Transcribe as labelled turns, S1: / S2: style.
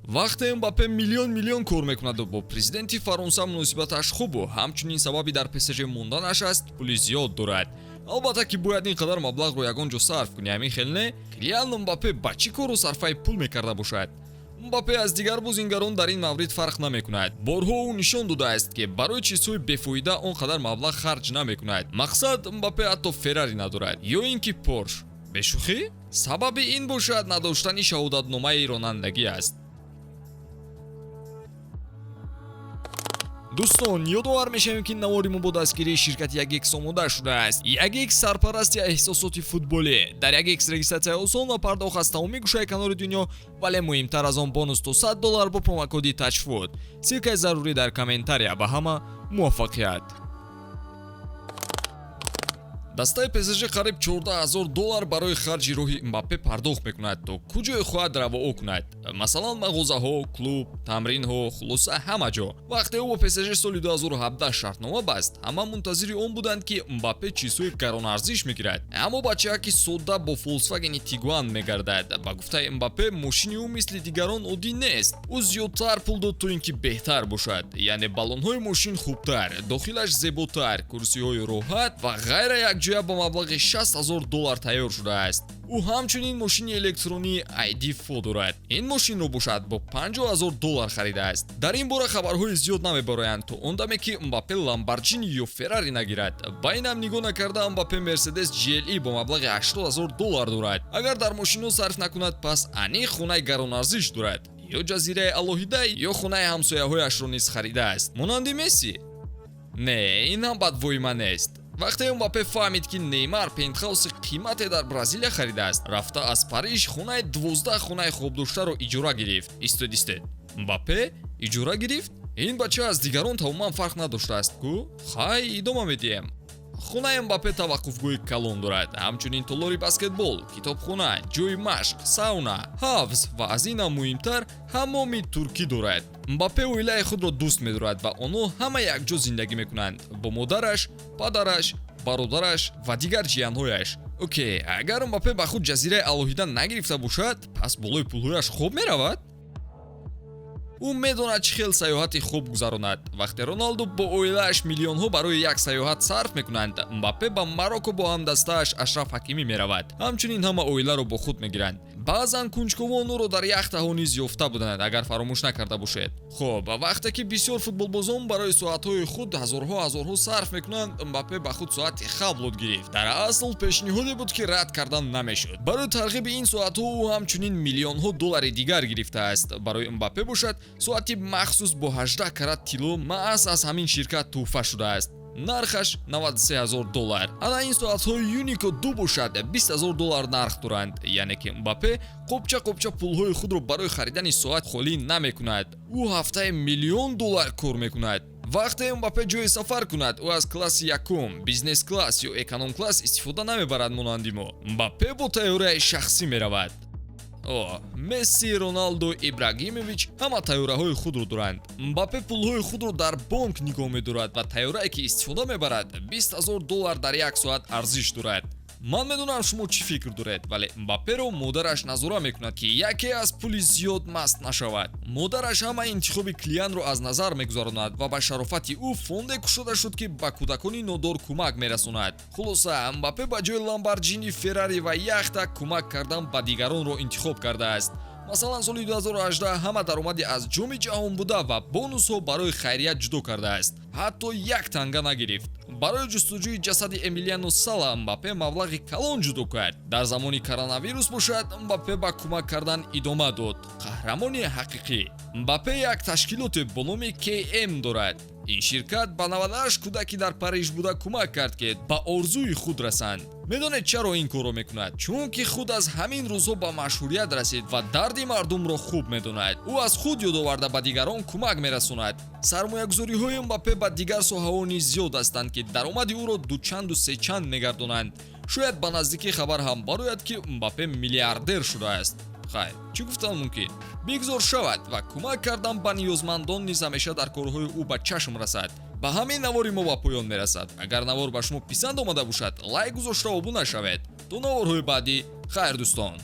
S1: Вақте Мбаппе миллион миллион кор мекунаду бо президенти Фаронса муносибаташ хубу, ҳамчунин сабаби дар ПСЖ монданаш аст, пули зиёд дорад. Албатта, ки бояд ин қадар маблағро ягон ҷо сарф кунӣ, ҳамин хел не? Килиан Мбаппе ба чӣ кору сарфаи пул мекарда бошад? Мбаппе аз дигар бозингарон дар ин маврид фарқ намекунад. Борҳо ӯ нишон додааст, ки барои чизҳои бефоида он қадар маблағ харҷ намекунад. Мақсад, Мбаппе ҳатто Феррари надорад ё ин ки Порш. Бешӯхӣ, сабаби ин бошад надоштани шаҳодатномаи ронандагӣ аст. Дӯстон, ёдовар мешавем, ки навори мо бо дастгирии ширкати Ягикс омода шудааст. Ягикс — сарпарасти эҳсосоти футболӣ. Дар Ягикс регистратсияи осон ва пардохт аз тамоми гӯшаи канори дунё, вале муҳимтар аз он, бонус то 100 доллар бо промокоди Тачфуд. Ссылкаи зарурӣ дар комментария. Ба ҳама муваффақият! Дастаи ПСЖ қариб 14 ҳазор доллар барои харҷи роҳи Мбаппе пардохт мекунад, то куҷое хоҳад равоо кунад, масалан, мағозаҳо, клуб, тамринҳо, хулоса, ҳама ҷо. Вақте ӯ бо ПСЖ соли 2017 шартнома баст, ҳама мунтазири он буданд, ки Мбаппе чизҳои гаронарзиш мегирад, аммо бачааки содда бо Фолксвагени Тигуан мегардад. Ба гуфтаи Мбаппе, мошини ӯ мисли дигарон оддӣ нест. Ӯ зиёдтар пул дод, то ин ки беҳтар бошад, яъне баллонҳои мошин хубтар, дохилаш зеботар, курсиҳои роҳат ва ғайра. Якҷоя бо маблағи 60 ҳазор доллар тайёр шудааст. Ӯ ҳамчунин мошини электронии ID4 дорад. Ин мошинро бошад бо 50 ҳазор доллар харидааст. Дар ин бора хабарҳои зиёд намебароянд, то он даме ки Мбаппе Ламборҷини ё Феррари нагирад. Ба инам нигоҳ накарда, Мбаппе Мерседес GLE бо маблағи 80 ҳазор доллар дорад. Агар дар мошинҳо сарф накунад, пас аниқ хонаи гаронарзиш дорад, ё ҷазираи алоҳида, ё хонаи ҳамсояҳояшро низ харидааст, монанди Месси. Не, ин ҳам бадвоима нест. Вақте Мбаппе фаҳмид, ки Неймар пентхауси қимате дар Бразилия харидааст, рафта аз Париж хонаи 12 хонаи хобдоштаро иҷора гирифт. Истед, истед, Мбаппе иҷора гирифт? Ин бача аз дигарон тамоман фарқ надоштааст ку. Хай, идома медиҳем. Хонаи Мбаппе таваққуфгоҳи калон дорад, ҳамчунин толори баскетбол, китобхона, ҷои машқ, сауна, ҳавз ва аз ин ҳам муҳимтар, ҳаммоми туркӣ дорад. Мбаппе оилаи худро дӯст медорад ва онҳо ҳама якҷо зиндагӣ мекунанд: бо модараш, падараш, бародараш ва дигар ҷиянҳояш. Окей, агар Мбаппе ба худ ҷазираи алоҳида нагирифта бошад, пас болои пулҳояш хоб меравад. Ӯ медонад, чӣ хел сайёҳати хуб гузаронад. Вақте Роналду бо оилааш миллионҳо барои як сайёҳат сарф мекунанд, Мбаппе ба Марокко бо ҳамдастааш Ашраф Ҳакимӣ меравад. Ҳамчунин ҳама оиларо бо худ мегиранд. Баъзан кунҷковон ӯро дар яхтаҳо низ ёфта буданд, агар фаромӯш накарда бошед. Хуб, вақте ки бисёр футболбозон барои соатҳои худ ҳазорҳо ҳазорҳо сарф мекунанд, Мбаппе ба худ соати Хаблот гирифт. Дар асл пешниҳоде буд, ки рад кардан намешуд. Барои тарғиби ин соатҳо ӯ ҳамчунин миллионҳо доллари дигар гирифтааст. Барои Мбаппе бошад, соати махсус бо 18 карат тилло маҳз аз ҳамин ширкат тӯҳфа шудааст. Нархаш 93 ҳазор доллар. Ана ин соатҳои Юнико ду бошад, 20 ҳазор доллар нарх доранд. Яъне ки Мбаппе қопча қопча пулҳои худро барои харидани соат холӣ намекунад. Ӯ ҳафтаи миллион доллар кор мекунад. Вақте Мбаппе ҷое сафар кунад, ӯ аз класси якум, бизнес класс ё эконом класс истифода намебарад, монанди мо. Мбаппе бо тайёраи шахсӣ меравад. О, Месси, Роналду, Ибрагимович ҳама тайёраҳои худро доранд. Мбаппе пулҳои худро дар бонк нигоҳ медорад ва тайёрае ки истифода мебарад, 20 ҳазор доллар дар як соат арзиш дорад. Ман медонам, шумо чӣ фикр доред, вале Мбапперо модараш назора мекунад, ки яке аз пули зиёд маст нашавад. Модараш ҳама интихоби Килианро аз назар мегузаронад ва ба шарофати ӯ фонде кушода шуд, ки ба кӯдакони нодор кӯмак мерасонад. Хулоса, Мбаппе ба ҷои Ламборҷини, Феррари ва яхта кӯмак кардан ба дигаронро интихоб кардааст. Масалан, соли 2018 ҳама даромади аз Ҷоми ҷаҳон буда ва бонусҳо барои хайрият ҷудо кардааст. Ҳатто як танга нагирифт. Барои ҷустуҷӯи ҷасади Эмилиано Сала Мбаппе маблағи калон ҷудо кард. Дар замони коронавирус бошад, Мбаппе ба кӯмак кардан идома дод. Қаҳрамони ҳақиқӣ. Мбаппе як ташкилоте бо номи КМ дорад. Ин ширкат ба 98 кӯдаки дар Париж буда кӯмак кард, ки ба орзуи худ расанд. Медонед, чаро ин корро мекунад? Чунки худ аз ҳамин рӯзҳо ба машҳурият расид ва дарди мардумро хуб медонад. Ӯ аз худ ёдоварда ба дигарон кӯмак мерасонад. Сармоягузориҳои Мбаппе ба дигар соҳаҳо низ зиёд ҳастанд, ки даромади ӯро дучанду сечанд мегардонанд. Шояд ба наздикӣ хабар ҳам барояд, ки Мбаппе миллиардер шудааст. Хайр, чӣ гуфтан мумкин? Бигзор шавад ва кӯмак кардан ба ниёзмандон низ ҳамеша дар корҳои ӯ ба чашм расад. Ба ҳамин навори мо ба поён мерасад. Агар навор ба шумо писанд омада бошад, лайк гузошта обуна шавед. То наворҳои баъдӣ, хайр, дӯстон.